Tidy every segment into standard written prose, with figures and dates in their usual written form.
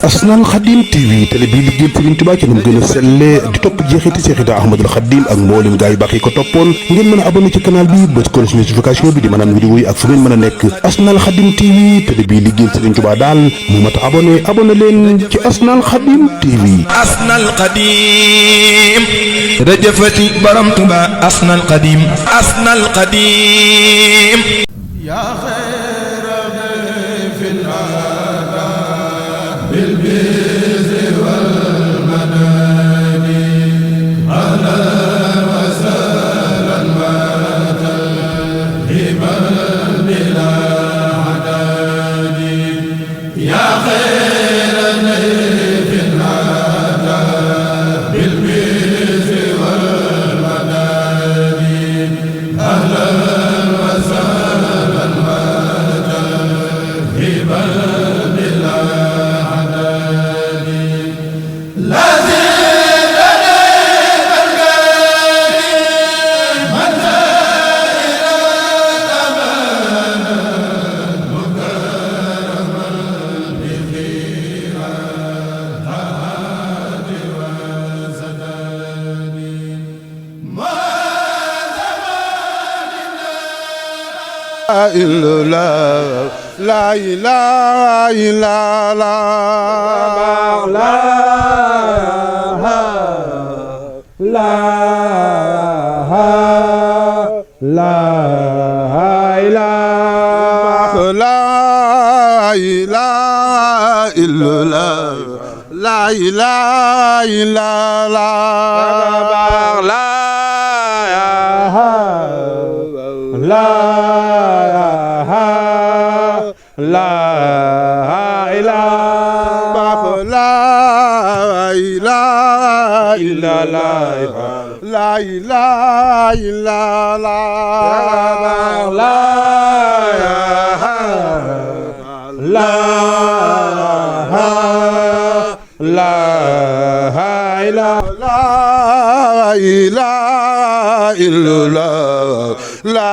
Asnal Khadim TV télé bii liggéeyal Serigne Touba ci nam gën a sellee di topp jeexiti Seexida Ahmadul Khadim ak mboolem gaa yu baax yi ko toppoon ngeen mën a abonné ci canal bi bës ko notification bi di mën a am vidéo yi ak fu ngeen mën a nekk Asnal Khadim TV télé bii liggéeyal Serigne Touba daal mu mat a abonné leen ci Asnal Khadim TV. Asnal Khadim rajafati borom Touba Asnal Khadim Asnal Khadim La ilaha illallah la ilaha illallah la ilaha illallah La ilaha illallah La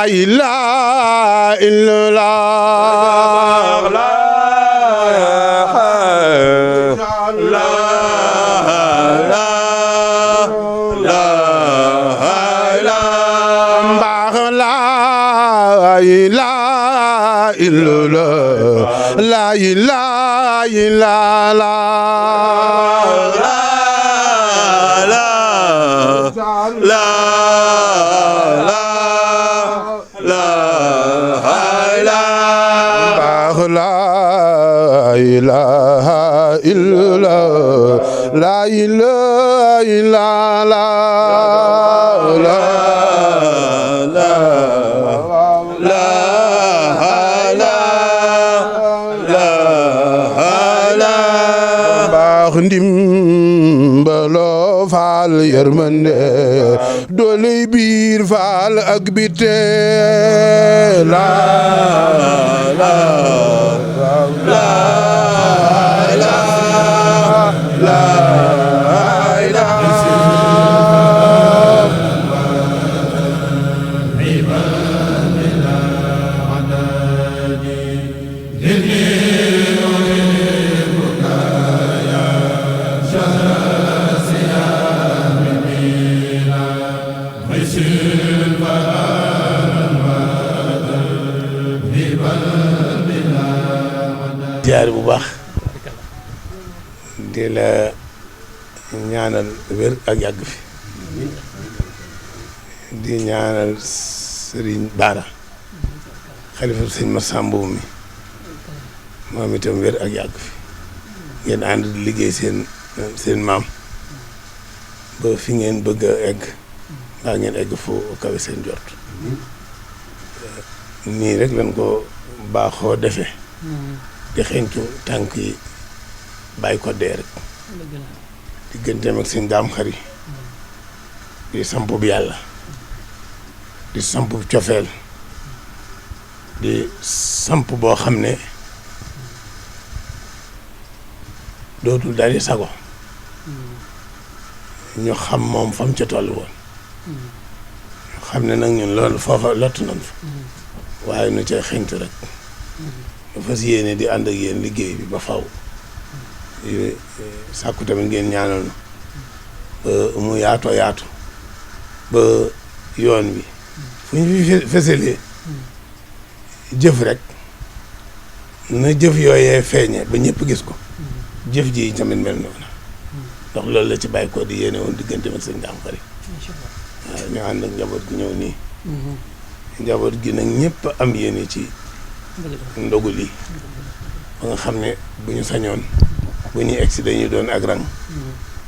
ilaha ndimbaloo faal yërmande dooley biir faal ak bite la la la la la ziyaare bu baax di la ñaanal wér ak yàgg fi di ñaanal Sëriñ Baara xalifa sëñ Massamba mi moom itam wér ak yàgg fi ngeen ànd di liggéey seen maam ba fi ngeen bëgg a egg mbaa ngeen egg fu kawe seen jort nii rek lañ ko baaxoo defee di xencu tànk yi bàyyi ko dee rek digganteem ak seen daam xari di samp bi yàlla di samp cofeel di samp boo xam ne dootul daal di sago ñu xam moom fam ca toll woon ñu xam ne nag ñun loolu foofa lott nañ fa waaye nu cay xeñtu rek ñu fas yéene di ànd ak yéen liggéey bi ba faw sàkku tamit ngeen ñaanal ba mu yaatoo yaatu ba yoon wi fu ñu fi fësalee jëf rek na jëf yooyee feeñe ba ñëpp gis ko jëf ji tamit mel noonu ndax loolu la ci bàyyi ko di yéene woon diggante ak sëñ Daam Xari waaw ñu ànd ak njaboot gi ñëw nii njaboot gi nag ñëpp am yéene ci ndogu lii ba nga xam ne bu ñu sañoon bu ñuy egsi dañuy doon ak rang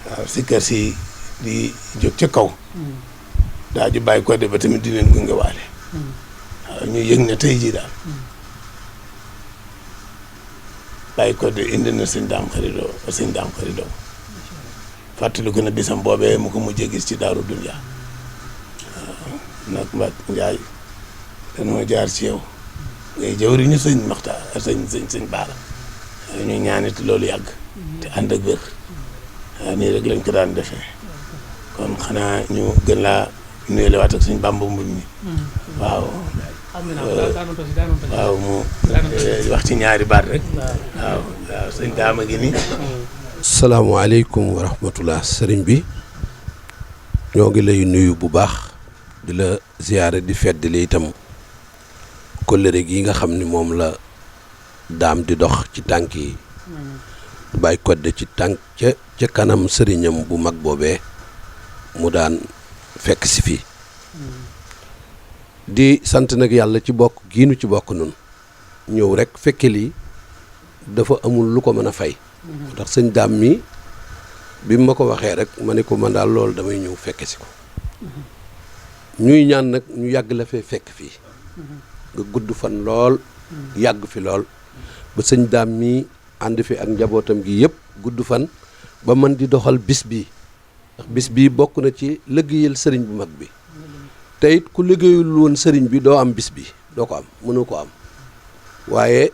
waaw si kër si di jóg ca kaw daa ju bàyyi ko de ba tamit di leen gunge waale waaw ñu yëg ne tey jii daal bàyyi ko de indi na sëñ Daam Xari Lo fàttali ko na bisam boobee mu ko mujjee gis ci Daaru Dunya waaw nag Mbak Njaay dañoo jaar ci yow ngay jëwriñu sëñ Maxtaar sëñ Baara ñu ñaanit loolu yàgg te ànd ak wér waaw nii rek lañ ko daan defee kon xanaa ñu gën laa nuyulewaat ak suñ Bàmba Mbuñ mi waaw waaw mu wax ci ñaari baat rek waaw sëñ Daama gi nii. salaamaaleykum wa rahmatullah sëriñ bi ñoo ngi lay nuyu bu baax di la ziyaare di feddali itam kóllëre gi nga xam ni moom la daam di dox ci tànk yi bàyyi kodde ci tànk ca kanam sëriñam bu mag boobee mu daan fekk si fii di sant nag yàlla ci bokk giinu ci bokk nun ñëw rek fekke lii dafa amul lu ko mën a fay ndax sëñ daam mi bi ma ko waxee rek ma ne ko man daal loolu damay ñëw fekke si ko ñuy ñaan nag ñu yàgg la fee fekk fii nga gudd fan lool yàgg fi lool ba sëñ daam mi ànd fi ak njabootam gi yëpp gudd fan ba man di doxal bis bii ndax bis bii bokk na ci liggéeyal sëriñ bu mag bi te it ku liggéeyul woon sëriñ bi doo am bis bi doo ko am mënoo ko am waaye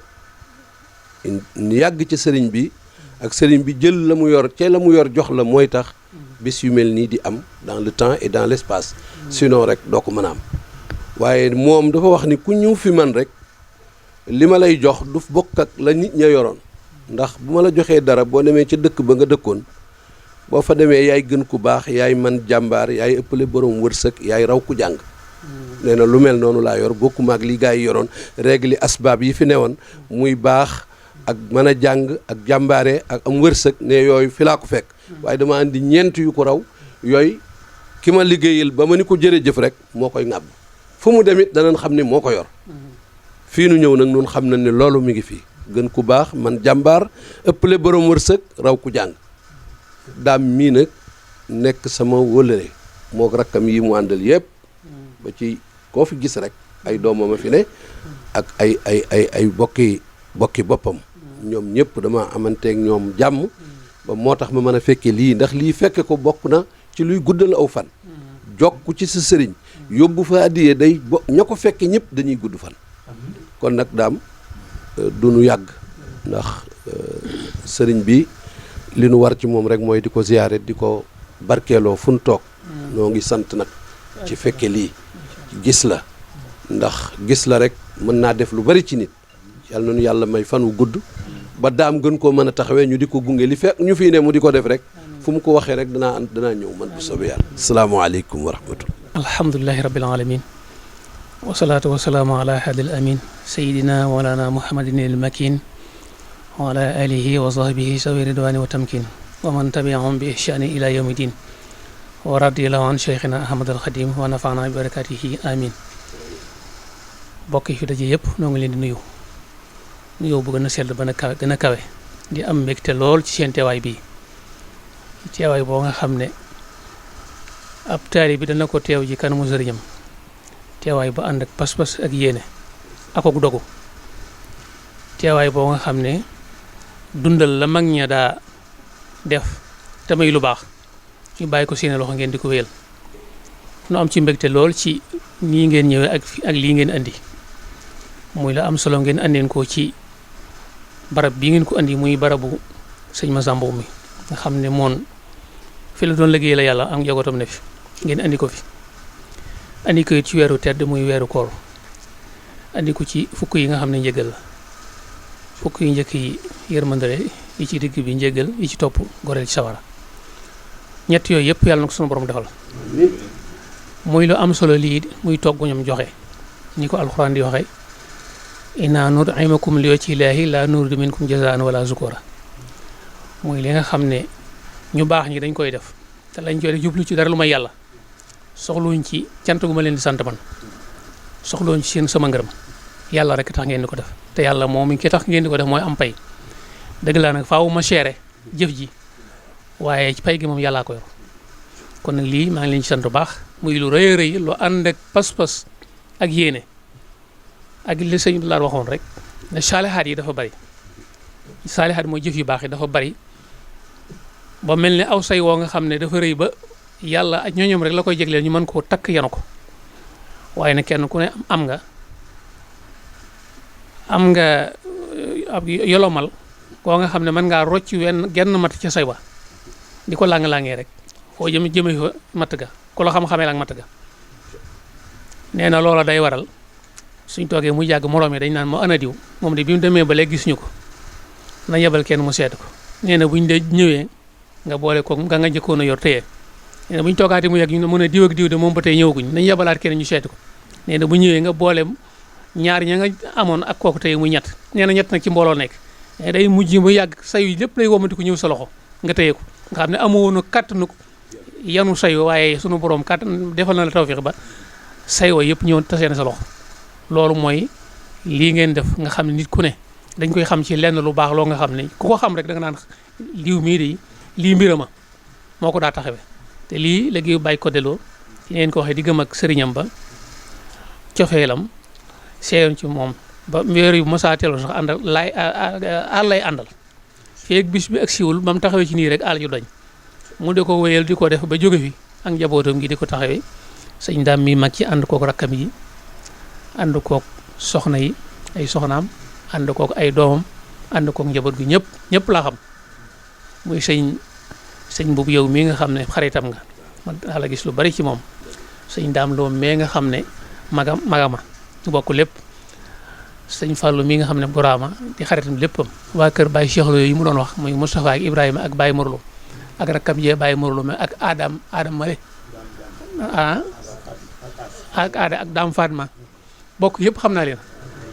yàgg ci sëriñ bi ak sëriñ bi jël la mu yor ca la mu yor jox la mooy tax bis yu mel nii di am dans le temps et dans l'espace sinon rek doo ko mën a am waaye moom dafa wax ni ku ñëw fi man rek li ma lay jox du bokk ak la nit ña yoroon ndax bu ma la joxee dara boo demee ca dëkk ba nga dëkkoon boo fa demee yaay gën ku baax yaay man jàmbaar yaay ëppale borom wërsëg yaay raw ku jàng nee na lu mel noonu laa yor bokkuma ak li gaa yi yoroon règle asbaab yi fi newoon muy baax ak mën a jàng ak jàmbaare ak am wërsëg ne yooyu fi laa ko fekk waaye dama andi ñeent yu ko raw yooyu ki ma liggéeyal ba ma ni ko jërëjëf rek moo koy ŋàbb fu mu demit danañ xam ni moo ko yor fii nu ñëw nag nun xam na ne loolu mi ngi fii gën ku baax man jàmbaar ëppale borom wërsëg raw ku jàng daam mii nag nekk sama wëlëre moo rakkam yi mu àndal yëpp ba ci koo fi gis rek ay doomam a fi ne ak ay bokki boppam ñoom ñëpp dama amanteeg ñoom jàmm ba moo tax ma mën a fekke lii ndax lii fekke ko bokk na ci luy guddal aw fan jokk ci sa sëriñ yóbbu fa addiyee day ña ko fekke ñëpp dañuy gudd fan kon nag daam du nu yàgg ndax sëriñ bi li nu war ci moom rek mooy di ko ziyaare di ko barkeeloo fu nu toog noo ngi sant nag ci fekke lii gis la ndax gis la rek mën naa def lu bari ci nit yàlla na nu yàlla may fan wu gudd ba daam gën koo mën a taxawee ñu di ko gunge li fekk ñu fii ne mu di ko def rek fu mu ko waxee rek danaa ñëw man bu soobee yàlla asalaamaaleykum wa rahmatullah alhamdulilahi rabbil alamin wasalaatu wasalaamu ala hadil amin sayidina walana muhammadin il makin wa ala alihi wa sahbihi sawi ridwani wa tamkin wa man tabi'ahum bi ihsani ila yawmi din wa radiyallahu an cheikhina ahmad al khadim wa nafa'na bi barakatihi amin. bokk yi fi daje yëpp noo ngi leen di nuyoo bu gën a sell ba gën a kawe di am mbégte lool ci seen teewaay bii teewaay boo nga xam ne ab taali bi dana ko teew ji kanamu sëriñam teewaay ba ànd ak pas-pas ak yéene ak ak dogu teewaay boo nga xam ne dundal la mag ña daa def te may lu baax ñu bàyyi ko seeni loxo ngeen di ko wéyal nu am ci mbégte lool ci nii ngeen ñëwee ak lii ngeen andi muy la am solo ngeen andeen ko ci barab bii ngeen ko andi muy barabu sëñ Massamba mi nga xam ne moom fi la doon liggéey la yàlla am njabootam ne fi ngeen andi ko fi andi ko ci weeru tedd muy weeru koor andi ko ci fukk yi nga xam ne njëgal la fukk yi njëkk yi yërmandale yi ci digg bi njëgal yi ci topp goreel ci sawara ñett yooyu yëpp yàlla na ko sunu borom defal muy lu am solo lii muy togg ñam joxe ni ko alxuraan di waxe inna nut'imukum li wajhi llaahi laa nuriidu minkum jazaa'an wala shukura muy li nga xam ne ñu baax ñi dañ koy def te lañ koy def jublu ci dara lu may yàlla soxluñ ci cant gu ma leen di sant man soxluñ ci seen sama ngërëm yàlla rek tax ngeen di ko def te yàlla moom mi ki tax ngeen di ko def mooy am pay dëgg laa nag faaw ma seere jëf ji waaye ci pay gi moom yàllaa ko yor kon nag lii maa ngi leen ci sant bu baax muy lu rëy a rëy lu ànd ak pas-pas ak yéene ak li sëñ bi laa waxoon rek ne saalihaat yi dafa bari saalihaat mooy jëf yu baax yi dafa bari ba mel ne aw say woo nga xam ne dafa rëy ba yàlla ak ñooñoom rek la koy jegleel ñu mën koo takk yanu ko waaye nag kenn ku ne am nga ab yolomal koo nga xam ne mën ngaa rocc genn matt ca say wa di ko lang-langee rek foo jëme fa matt ga ku la xam-xamee la ak matt ga nee na loola day waral suñ toogee mu yàgg moroom yi dañ naan moo ana diw moom de bi mu demee ba léegi gisuñu ko na yebal kenn mu seet ko nee na buñ dee ñëwee nga boole ko nga njëkkoon a yor téye nee na buñ toogaatee mu yàgg ñu ne mën a diw ak diw de moom ba tey ñëwaguñ nañ yebalaat kenn ñu seet ko nee na bu ñëwee nga boole ñaar ña nga amoon ak kooku tey muy ñett nee na ñett nag ci mbooloo nekk day mujj mu yàgg sayu lépp lay womati ko ñëw sa loxo nga téye ko nga xam ne amoon kattanu yanu sayu waaye sunu borom kattan defal na la tawfiix ba sayoo yëpp ñëw tasee na sa loxo loolu mooy lii ngeen def nga xam ne nit ku ne dañ koy xam ci lenn lu baax loo nga xam ne ku ko xam rek da nga naan liw mii de lii mbirama moo ko daa taxawee te lii léegi bàyyi ko deloo ci ngeen ko waxee di gëm ak sëriñam ba cofeelam seeyoon ci moom ba weer yu mosaa teeloon sax àndal àll lay àndal feeg bis bi ak siwul ba mu taxawee ci nii rek àll ju doñ mu di ko wéyal di ko def ba jóge fi ak njabootam gi di ko taxawee sëñ daam mi mag ci ànd kook rakkam yi ànd kook soxna yi ay soxnaam ànd kook ay doomam ànd kook njaboot gi ñëpp laa xam muy sëñ boobu yow mii nga xam ne xaritam nga man daa la gis lu bari ci moom sëñ daam loo mee nga xam ne magama ñu bokk lépp sëñ Fallou mii nga xam ne Bourama di xaritam léppam waa kër Baye Cheikh Lo yi mu doon wax muy Moustapha ak Ibrahima ak Baye Morlo ak rakkam jee Baye Morlo mais ak Adam Male ak Dame Fatma bokk yëpp xam naa leen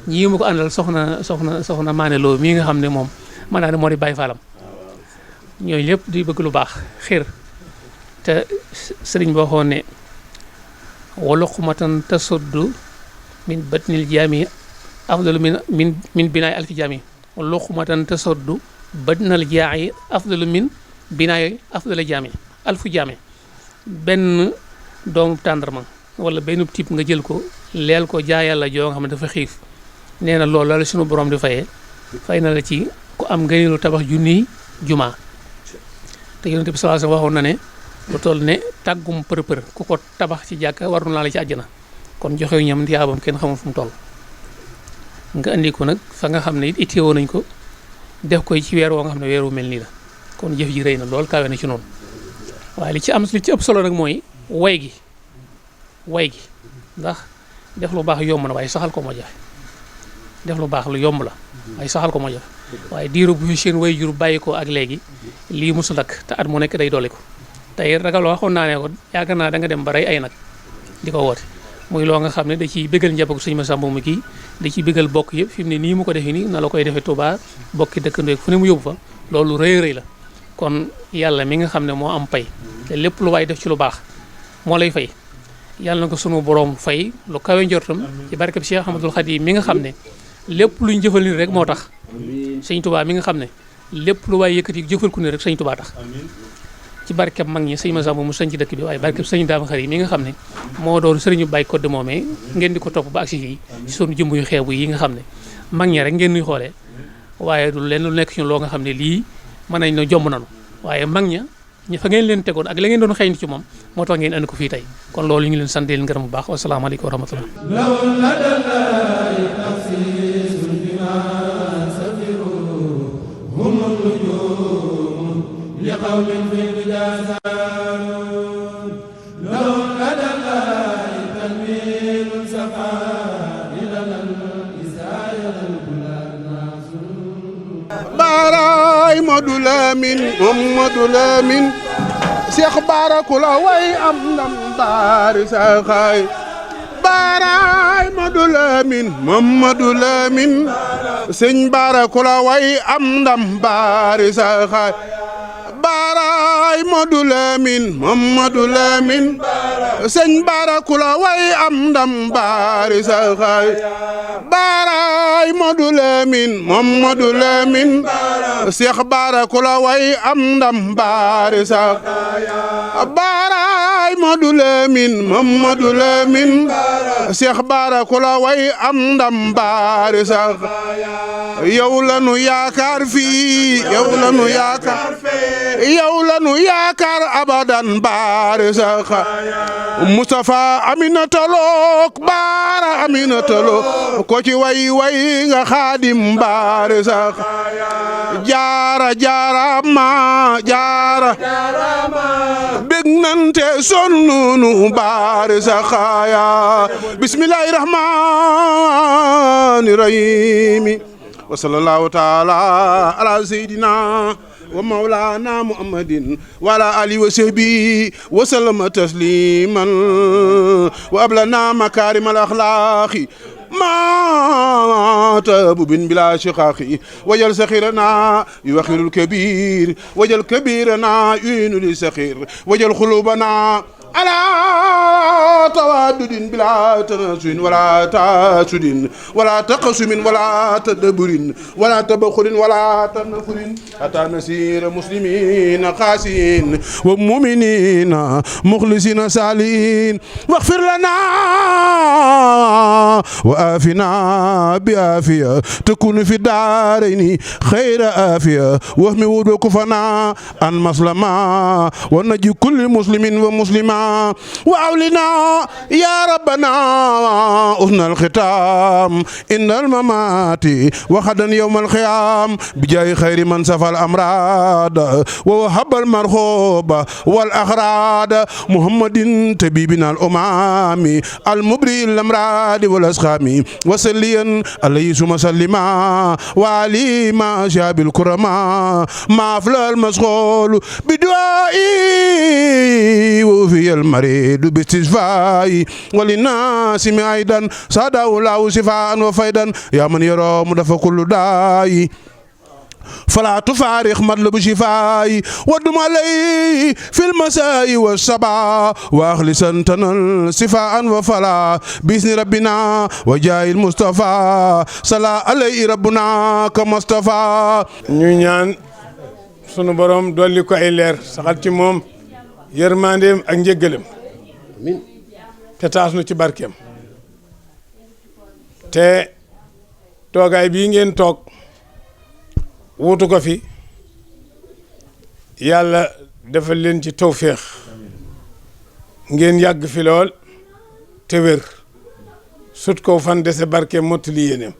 ñii mu ko àndal soxna Maane Lo mii nga xam ne moom mën naa ne moo di Baye Fallam ñooñu lépp di bëgg lu baax xir te sëriñ boo xoon ne waluqmatan tasuddu min batnil jaami afdalu min binaay alfi jaami waluqmatan tasuddu batnal jaami afdalu min binaay afdala jaami alfu jaami benn doomu tàndarma wala benn type nga jël ko leel ko jaayàlla joo nga xam ne dafa xiif nee na loolu la sunu borom di fayee fay na la ci ku am ngëneelu tabax junniy jumaa te yonent bi sallallahu alayhi wasallam waxoon na ne lu toll ne tàggum për ku ko tabax ci jàkka war naa la ci àjjana kon joxew ñam tiyaabam kenn xamul fu mu toll nga indi ko nag fa nga xam ne it itteewoo nañ ko def koy ci weer woo nga xam ne weer wu mel nii la kon jëf ji rëy na lool kawe na ci noonu waaye li ci ëpp solo nag mooy way gi ndax def lu baax yomb na waaye saxal ko moo jafe def lu baax lu yomb la waaye saxal ko moo jafe waaye diiru bu fi seen way jur bàyyi ko ak léegi lii musu lakk te at mu nekk day dolli ko tey ragal waxoon naa ne ko yaakaar naa da nga dem ba rey ay nag di ko woote muy loo nga xam ne da ciy bëggal njabootu sëñ Massamba mu kii da ciy bëggal bokk yëpp fi mu ne nii mu ko defee nii na la koy defee Touba bokki dëkkandoo fu ne mu yóbbu fa loolu rëy rëy la kon yàlla mi nga xam ne moo am pay te lépp lu waay def ci lu baax moo lay fay yàlla na ko sunu borom fay lu kawe njortam ci barkeb Cheikh Ahmadul Khadim mi nga xam ne lépp luñ jëfal ni rek moo tax sëñ Touba mi nga xam ne lépp lu waay yëkkati jëfal ku ne rek sëñ Touba tax ci barkeb mag ñi sëñ Masamba mu sëñ ci dëkk bi waaye barkeb sëñ Daam Xari mi nga xam ne moo doon sëriñu Baye Codé moomee ngeen di ko topp ba agsi yi ci sunu jëmb yu xeebu yi nga xam ne mag ñi rek ngeen nuy xoolee waaye du leen lu nekk ci loo nga xam ne lii mën nañ ne jomb nanu waaye mag ña fa ngeen leen tegoon ak la ngeen doon xëy ci moom moo tax ngeen andi ko fii tey kon loolu ñu ngi leen sant leen gërëm bu baax wasalaamaaleykum wa rahmatullah baaraay Modou Lamine Mamadou Lamine Cheikh Bara ku la way am ndam baari sa xaay baaraay Modou Lamine Mamadou Lamine sëñ Bara ku la way am ndam baari sa xaay baaraay Modou Lamine Mamadou Lamine sëñ Bara ku la way am ndam baari sa xaay baaraay Modou Lamine Mamadou Lamine Cheikh Bara ku la way am ndam baari sa baaraay Modou Lamine Mamadou Lamine Cheikh Bara ku la way am ndam baari sa yow la nu yaakaar fii yow la nu yaakaar yow la nu yaakaar abadan baari sa Moustapha Aminata Lo Bara Aminata Lo ko ci way nga Xaadim baari sa jaara jaarama jaara bég nante sonnunu baari sa xaaya bismillahi rahmani rahim wa sallallahu taala ala sayidina wa mawlana muhammadin wa ala alihi wa sahbihi wa sallama tasliman wa ablana makarim al akhlaqi ما تاب بن بلا شقاقي وجل سخيرنا يوخر الكبير وجل كبيرنا يعين للسخير وجل قلوبنا على توادد بلا تناسل ولا تاسد ولا تقسم ولا تدبر ولا تبخل ولا تنفر حتى نسير مسلمين قاسين ومؤمنين مخلصين سالين واغفر لنا وآفنا بآفية تكون في الدارين خير آفية واهم وكفنا عن مسلما ونجي كل مسلم ومسلمة وأولنا يا ربنا أثنى الختام إن الممات وخدا يوم الخيام بجاي خير من سفى الأمراض ووهب المرخوب والأخراد محمد تبيبنا الأمام المبرئ الأمراض والأسخام وسليا عليه ثم سلما وعلي ما شاب الكرماء ما أفلى المسغول بدعائي وفي المريض باستشفائي وللناس أيضا صادوا له شفاء وفيدا يا من يرى مدفع كل داء فلا تفارق مطلب شفاي ودم علي في المساء والصباح واخلصا تنل شفاء وفلا بإذن ربنا وجاء المصطفى صلى عليه ربنا كمصطفى ñu ñaan sunu borom dolli ko ay leer saxal ci moom yërmandeem ak njëggalam amiin te taas nu ci barkeem te toogaay bii ngeen toog wuutu ko fi yàlla defal leen ci tawféex ngeen yàgg fi lool te wér sut ko fan dese barkeem mottali yéeneem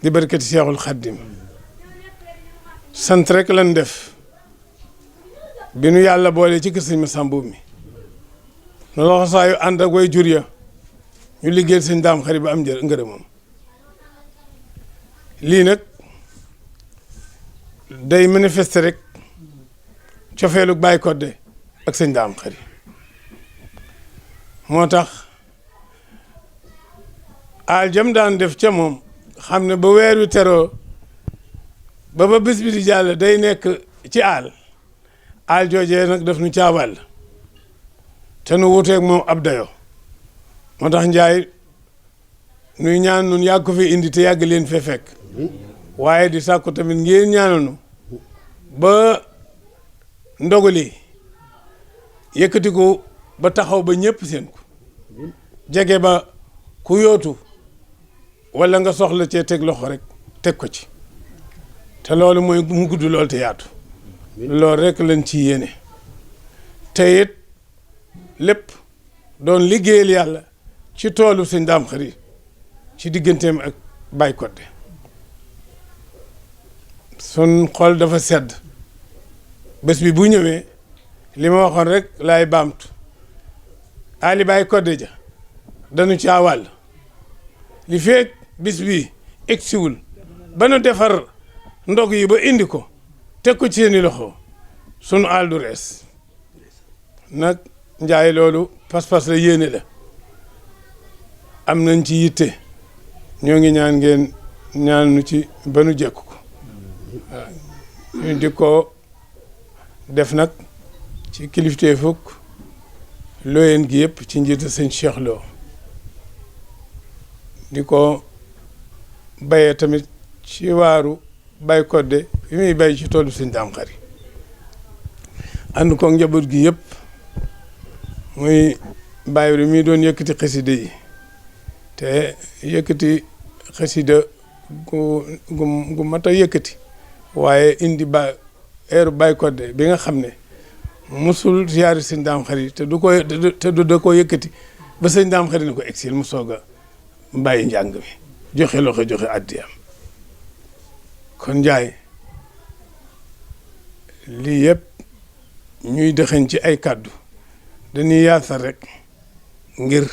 di barkati Seexul Xaddim sant rek lan def bi nu yàlla boole ci kër sëñ Masamba mi nu loxo saa yu ànd ak way jur ya ñu liggéeyal sëñ Daam Xari ba am ngërëmam lii nag day manifester rek cofeelu Baye Codé ak sëñ Daam Xari moo tax aal jëm daan def ca moom xam ne ba weer wi teroo ba bés bi di jàll day nekk ci aal joojee nag daf nu caawal te nu wuteeg moom ab dayo moo tax Njaay nuy ñaan nun yàgg ko fi indi te yàgg leen fee fekk waaye di sàkku tamit ngeen ñaananu ba ndogali yëkkati ko ba taxaw ba ñëpp seen ko jege ba ku yootu wala nga soxla cee teg loxo rek teg ko ci te loolu mooy mu gudd loolu te yaatu loolu rek lañ ci yéene te it lépp doon liggéeyal yàlla ci toolu Sëñ Daam Xari ci digganteem ak Baye Codé sun xol dafa sedd bés bi bu ñëwee li ma waxoon rek laay baamtu Ali Baye Codé ja dañu caa wàll li feek bis bi egsiwul ba nu defar ndog yi ba indi ko teg ko ci seeni loxo sunu àll du rees nag Njaay loolu pas-pas la yéene la am nañ ci yitte ñoo ngi ñaan ngeen ñaan nu ci ba nu jekk ko waaw ñu di ko def nag ci kilifte fukk looyeen gi yëpp ci njiitu sëñ Cheikh Lo di ko bayee tamit ci waaru Baye Codé bi muy bay ci toolu Sëñ Daam Xari ànd ko njaboot gi yëpp muy bàyyi mi doon yëkkati xasida yi te yëkkati xasida gu mat a yëkkati waaye indi eeru Baye Codé bi nga xam ne musul siyaari Sëñ Daam Xari te du da koo yëkkati ba Sëñ Daam Xari ni ko exil mu soog a bàyyi njàng mi joxe loxo joxe addiyam kon Njaay lii yëpp ñuy dëxañ ci ay kàddu dañuy yaasal rek ngir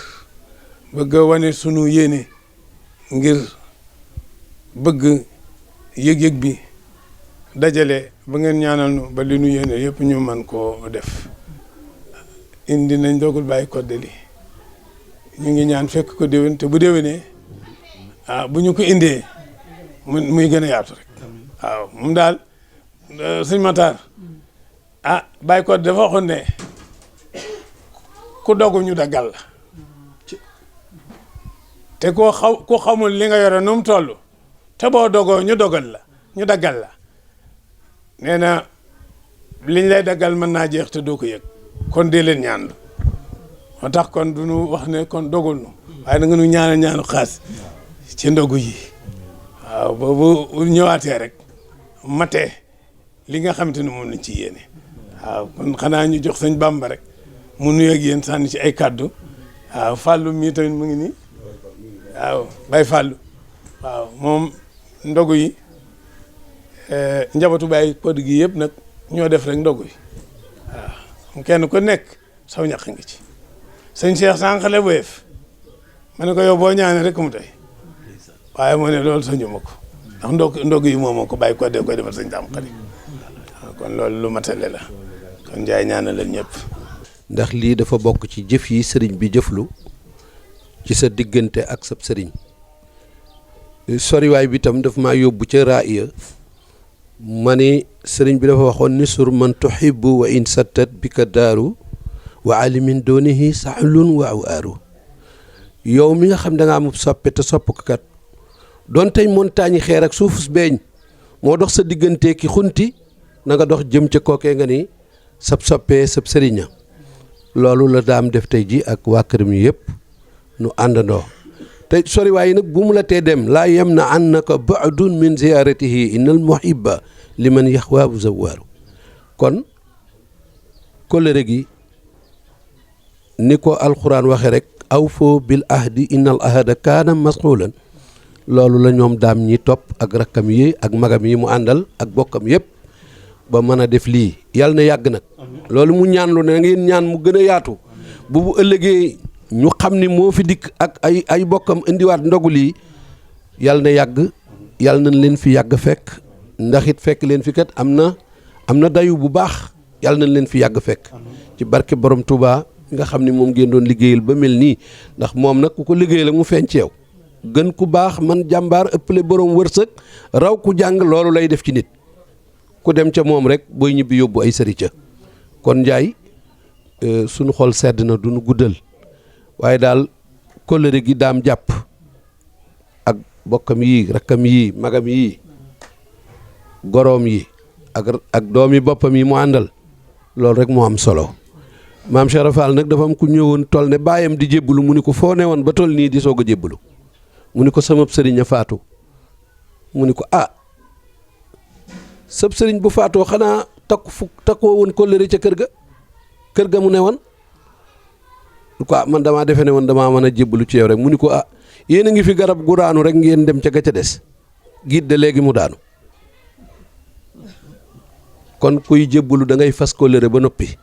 bëgg a wane sunu yéene ngir bëgg yëg-yëg bi dajale ba ngeen ñaanal nu ba li nu yéene yëpp ñu man koo def indi nañ dogul Baye Codé li ñu ngi ñaan fekk ko déwén te bu déwénee bu ñu ko indee muy gën a yaatu rek waaw moom daal sëñ Matar Baye Codé dafa waxoon ne ku dogu ñu daggal la te ku xamul li nga yore nu mu toll te boo dogoo ñu dogal la ñu daggal la nee na liñ lay daggal mën naa jeex te doo ko yëg kon dee leen ñaan lu moo tax kon du ñu wax ne kon dogul nu waaye na nga nu ñaanu xaas ci ndogu yi waaw boobu ñëwaatee rek matee li nga xamante ne moom lañ ci yéene waaw kon xanaa ñu jox sëñ Bamba rek mu nuyu ak yéen sànni ci ay kaddu waaw Fallou mii tamit mu ngi nii waaw Baye Fallou waaw moom ndogu yi njabootu Baye Codé gi yëpp nag ñoo def rek ndogu yi waaw kenn ku nekk saw ñaq ngi ci sëñ Cheikh sànq la weef ma ne ko yow boo ñaanee rek mu tey waaye moo ne loolu sañu ma ko ndax ndog yi moom moo ko Baye Codé koy defal Sëñ Daam Xari kon loolu lu matale la kon Njaay ñaanal leen ñëpp. ndax lii dafa bokk ci jëf yi sëriñ bi jëflu ci sa diggante ak sab sëriñ soriwaay bi tam daf maa yóbbu ca raaya ma ni sëriñ bi dafa waxoon ni sur man tuhibbu wa in sattat bi ka daaru wa alimin doonihi sahlun wa awaaru yow mi nga xam da nga am soppe te sopp ko kat doon tey montagne xeer ak suufus beeñ moo dox sa diggante ki xunti na nga dox jëm ca kookee nga ni sab soppee sab sëriña loolu la daam def tey ji ak waa këram yi yëpp nu àndandoo te soriwaay yi nag bu mu la tee dem laa yem na annaka baadun min ziyaratihi innal muhibba liman yaxwaabu zawaaru kon kóllëre gi ni ko alxuraan waxe rek awfoo bil ahdi innal ahda kaana masquulan loolu la ñoom daam ñi topp ak rakkam yi ak magam yi mu àndal ak bokkam yëpp ba mën a def lii yàlla na yàgg nag loolu mu ñaan lu ne ngeen ñaan mu gën a yaatu bu ëllëgee ñu xam ni moo fi dikk ak ay bokkam indiwaat ndogu lii yàlla na yàgg yàlla nañ leen fi yàgg fekk ndax it fekk leen fi kat am na dayu bu baax yàlla nañ leen fi yàgg fekk ci barke borom Touba nga xam ni moom ngeen doon liggéeyal ba mel nii ndax moom nag ku ko liggéeyal mu feeñ ci yow gën ku baax man jàmbaar ëppale borom wërsëg raw ku jàng loolu lay def ci nit ku dem ca moom rek booy ñibbi yóbbu ay sëri ca kon Njaay sunu xol sedd na duñu guddal waaye daal kóllëre gi daam jàpp ak bokkam yi rakkam yi magam yi goroom yi ak doomi boppam yi mu àndal loolu rek moo am solo maam Cheikh Rafal nag dafa am ku ñëwoon toll ne baayam di jébbalu mu ni ko foo ne woon ba toll nii di soog a jébbalu mu ni ko sama sëriñ a faatu mu ni ko sab sëriñ bu faatoo xanaa takkoo woon kóllëre ca kër ga mu ne woon ko man damaa defe ne woon damaa mën a jébbalu ci yow rek mu ni ko yéen a ngi fi garab gu daanu rek ngeen dem ca ga ca des giit de léegi mu daanu kon kuy jébbalu da ngay fas kóllëre ba noppi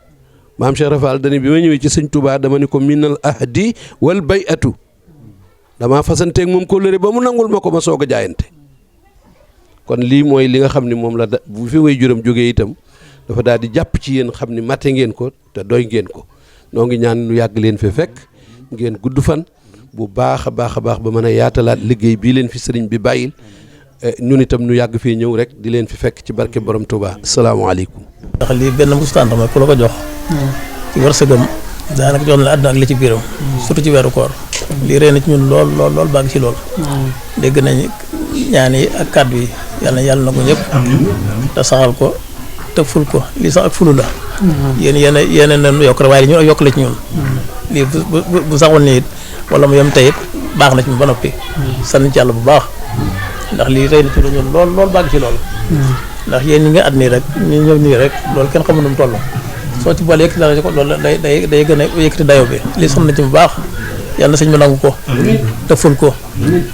maam Cheikh Rafal dani bi ma ñëwee ci sëñ Touba dama ni ko minal ahdi wal bay'atu damaa fasanteeg moom kóllëre ba mu nangul ma ko ma soog a jaayante kon lii mooy li nga xam ni moom la bu fi way juram jógee itam dafa daal di jàpp ci yéen xam ni matte ngeen ko te doy ngeen ko noo ngi ñaan nu yàgg leen fi fekk ngeen gudd fan bu baax a baax ba mën a yaatalaat liggéey bii leen fi sëriñ bi bàyyil ñun itam nu yàgg fii ñëw rek di leen fi fekk ci barke borom Touba salaamaaleykum. ndax lii benn bustaan mooy ku la ko jox ci wërsëgam daanaka jox na la àdduna ak li ci biiram surtout ci weeru koor lii rëy na ci ñun lool baa ngi ci lool dégg nañ ñaan yi ak kàddu yi yàlla na ko ñëpp te saxal ko te ful ko lii sax ak fulu la yéen na yokk rek waaye ñun ak yokk la ci ñun lii bu saxoon ni it wala mu yem tey it baax na ci ñun ba noppi sant ci yàlla bu baax ndax lii rëy na ci ñun lool baa ngi ci lool ndax yéen ñi nga at nii rek ñu ñëw nii rek loolu kenn xamul nu mu toll soo ci boole yëkkati dara ko loolu day gën a yëkkati dayo bi lii xam na ci bu baax yàlla na sëñ bi nangu ko te ful ko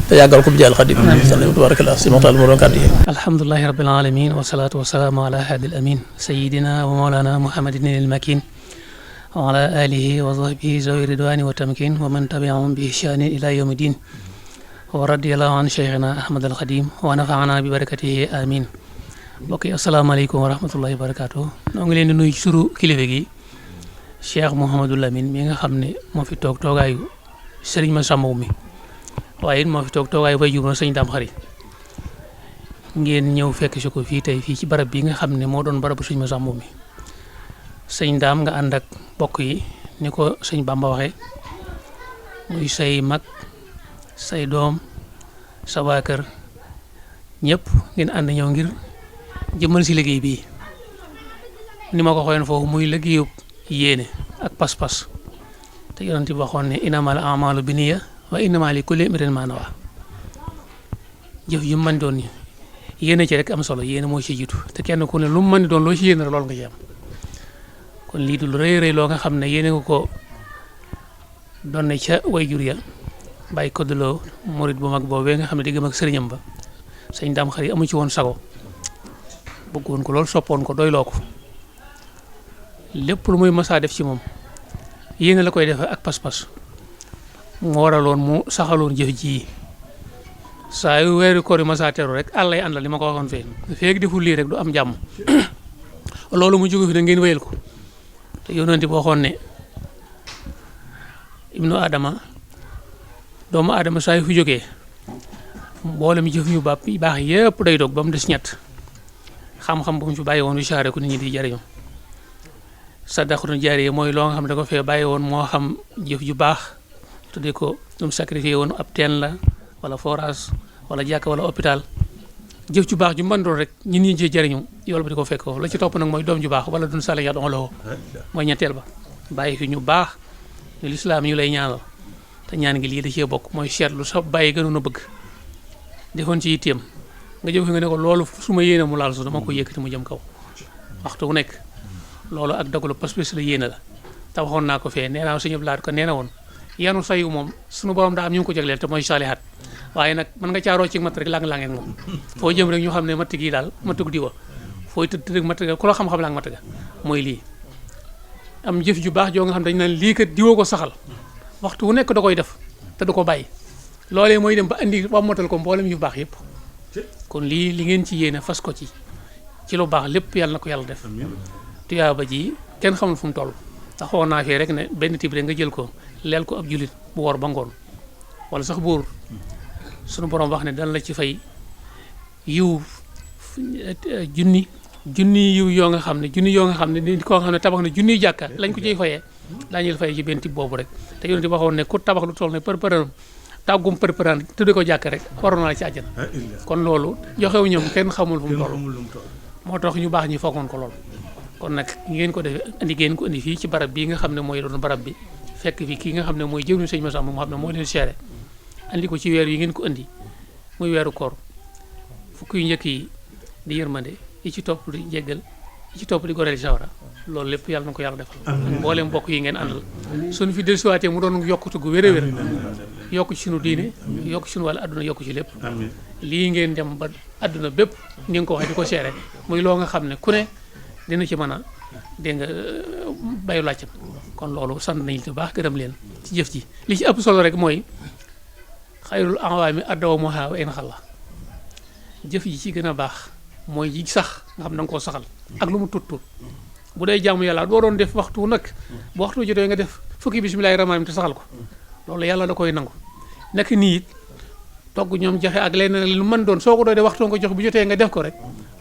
te yàggal ko bi jaal xadim sallallahu tabarakallah si maxtaal moo doon kàddu yi alhamdulilahi rabbil alamin wasalaatu wasalaamu ala haadil amin sayidina wa mawlana muhammadin il makin wa ala alihi wa sahbihi zawi ridwani wa tamkin wa man tabiahum bi ihsanin ila yawmi din wa radiyallahu an cheikhina ahmad al xadim wa nafaana bi barakatihi amin mbokk yi asalaamaaleykum wa rahmatullahi wa barakaatu noo ngi leen di nuyu ci suru kilifa gi Cheikh Mouhamadou Lamine mi nga xam ne moo fi toog toogaayu sëriñ ma sàmmaw mi waaye it moo fi toog toogaayu bay jur na sëñ Daam Xari ngeen ñëw fekk si ko fii tey fii ci barab bi nga xam ne moo doon barabu sëñ ma sàmmaw mi sëñ Daam nga ànd ak bokk yi ni ko sëñ Bamba waxee muy say mag say doom sa waa kër ñëpp ngeen ànd ñëw ngir jëmmal si liggéey bii ni ma ko xooyoon foofu muy liggéeyu yéene ak pas-pas te yonent bi waxoon ne innamal a'maalu binniya wa innamaa li kulli imri'in maa nawaa jëf yu mën doon yéene ci rek am solo yéene moo ci jiitu te kenn ku ne lu mu mën doon loo ci yéene rek loolu nga ci am kon lii du lu rëy loo nga xam ne yéene nga ko doon ne ca way jur ya bàyyi ko duloo murit bu mag boobee nga xam ne diggam ak sëriñam ba sëñ Daam Xari amu ci woon sago bëggoon ko loolu soppoon ko doyloo ko lépp lu muy masaa def ci moom yéene la koy defee ak pas-pas mu waraloon mu saxaloon jëf ji saa yu weeru koor yi masaa teru rek àllay àndal li ma ko waxoon fee feeg deful lii rek du am jàmm loolu mu jóge fi da ngeen wéyal ko te yonent bi waxoon ne ibnu adama doomu adama saa yu fi jógee mboolem jëf yu baax yépp day dog ba mu des ñett xam-xam bu mu fi bàyyi woon yu saare ko nit ñi di jariñu sadaqatun jaariya mooy loo nga xam ne da ko fee bàyyi woon moo xam jëf ju baax tuddee ko lu mu sacrifié woon ab teen la wala forage wala jàkka wala hôpital jëf ju baax ju mën doon rek ñun ñi ci jariñu yool ba di ko fekk foofu la ci topp nag mooy doom ju baax wala dun sala ya don la mooy ñetteel ba bàyyi fi ñu baax ñu lislaam ñu lay ñaanal te ñaan gi lii da cee bokk mooy seetlu sa bàyyi gënoon a bëgg defoon ci yitteem nga jëf fi nga ne ko loolu su ma yéene mu laal su dama ko yëkkati mu jëm kaw waxtu wu nekk loolu ak dogalu pas-pas la yéene la te waxoon naa ko fee nee naa suñu laat ko nee na woon yanu sayu moom suñu borom daa am ñu ngi ko jagleel te mooy saalihaat waaye nag mën nga caaroo ci mat rek lang-lang ak moom foo jëm rek ñu xam ne matt gi daal mattug diwa fooy tëdd rek matt ga ku la xam-xam la ak matt ga mooy lii am jëf ju baax joo nga xam dañu naan lii kat diwoo ko saxal waxtu wu nekk da koy def te du ko bàyyi loolee mooy dem ba andi ba motal ko mboolem yu baax yëpp kon lii li ngeen ci yéene fas ko ci lu baax lépp yàlla na ko yàlla def tuyaaba ji kenn xamul fu mu toll ndax waxoon naa fii rek ne benn tib rek nga jël ko leel ko ab julit bu wor ba ngoon wala sax buur sunu borom wax ne dana la ci fay yiw junni yiw yoo nga xam ne nit koo xam ne tabax na junniy jàkka lañ ko ciy fayee daañu la fayee ci benn tib boobu rek te yonent bi waxoon ne ku tabax lu toll ne përpëram tàggum përpëraan tudde ko jàkka rek waroon na la ci àjjana kon loolu joxew ñoom kenn xamul fu mu toll moo tax ñu baax ñi foogoon ko lool kon nag ngeen ko defee ngeen ko indi fii ci barab bii nga xam ne mooy doon barab bi fekk fi kii nga xam ne mooy jëwriñu sëñ Massamba moo xam ne moo leen seere andi ko ci weer yi ngeen ko indi muy weeru koor fukk yu njëkk yi di yërmande yi ci topp di jéggal yi ci topp di goreel sawara loolu lépp yàlla na ko yàlla defal ak mboolem mbokk yi ngeen àndal suñu fi dellusiwaatee mu doon yokkute gu wér a wér yokku ci sunu diine yokku ci sunu wàllu àdduna yokku ci lépp lii ngeen dem ba àdduna bépp ni nga ko waxee di ko seere muy loo nga xam ne ku ne dina ci mën a dégg nga bayu laajtam kon loolu sant nañu bu baax gërëm leen ci jëf ji li ci ëpp solo rek mooy xayrul awaami addawamuhaa wa in xalla jëf ji ci gën a baax mooy ji sax nga xam ne da nga koo saxal ak lu mu tut bu dee jaamu yàlla boo doon def waxtu nag bu waxtu jotee nga def fukki bismillaahi rahmaani te saxal ko loolu yàlla da koy nangu nekk nii it togg ñoom joxe ak leneen lu mën doon soo ko doon dee waxtu nga jox bu jotee nga def ko rek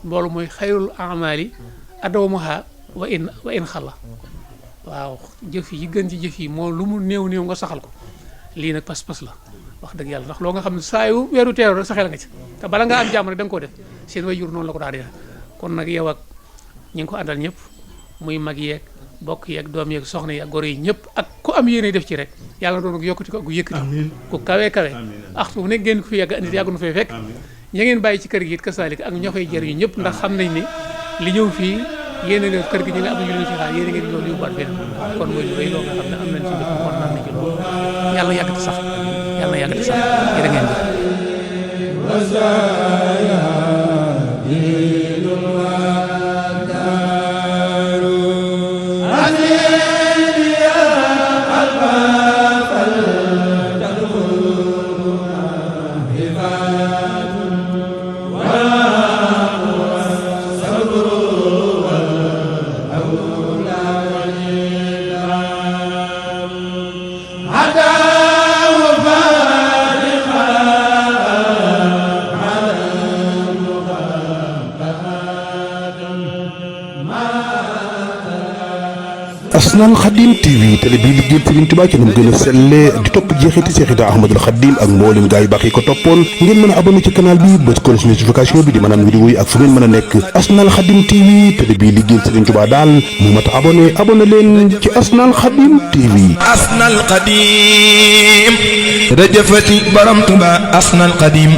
loolu mooy xayrul amaali addawamuhaa wa in xalla waaw jëf yi gën ci jëf yi moo lu mu néew nga saxal ko lii nag pas-pas la wax dëgg yàlla ndax loo nga xam ne saa yu weeru teeru rek sa xel nga ci te bala nga am jàmm rek da nga koo def seen way jur noonu la ko daal di def kon nag yow ak ñi ngi ko àndal ñëpp muy mag yeeg bokk yeeg doom yeeg soxna yi ak goro yi ñëpp ak ku am yéene def ci rek yàlla doon ko yokkati ko gu yëkkati ku kawe axtu bu nekk ngeen ko fi yàgg andi yàggu na fay fekk ña ngeen bàyyi ci kër gi it kasaalika ak ñoo koy jëriñu ñëpp ndax xam nañ ne li ñëw fii yéene nga kër gi ñu ne am na ñu leen ci xaar yéene ngeen loolu yóbbuwaat benn kon mooy lu rëy loo nga xam ne am nañ ci lépp kon naan nañ ci loolu yàlla yàggati sax jërë ngeen Asnal Khadim TV télé bii liggéeyal Serigne Touba ci nu mu gën a sellee di topp jeexiti Seexida Ahmadul Khadim ak mboolem gaa yu baax yi ko toppoon ngeen mën a abonné ci canal bi bës ko notification bi di mën a am vidéo yi ak fu ngeen mën a nekk Asnal Khadim TV télé bii liggéeyal Serigne Touba daal mu mat a abonné leen ci Asnal Khadim TV. Asnal Khadim rëjëfati borom Touba Asnal Khadim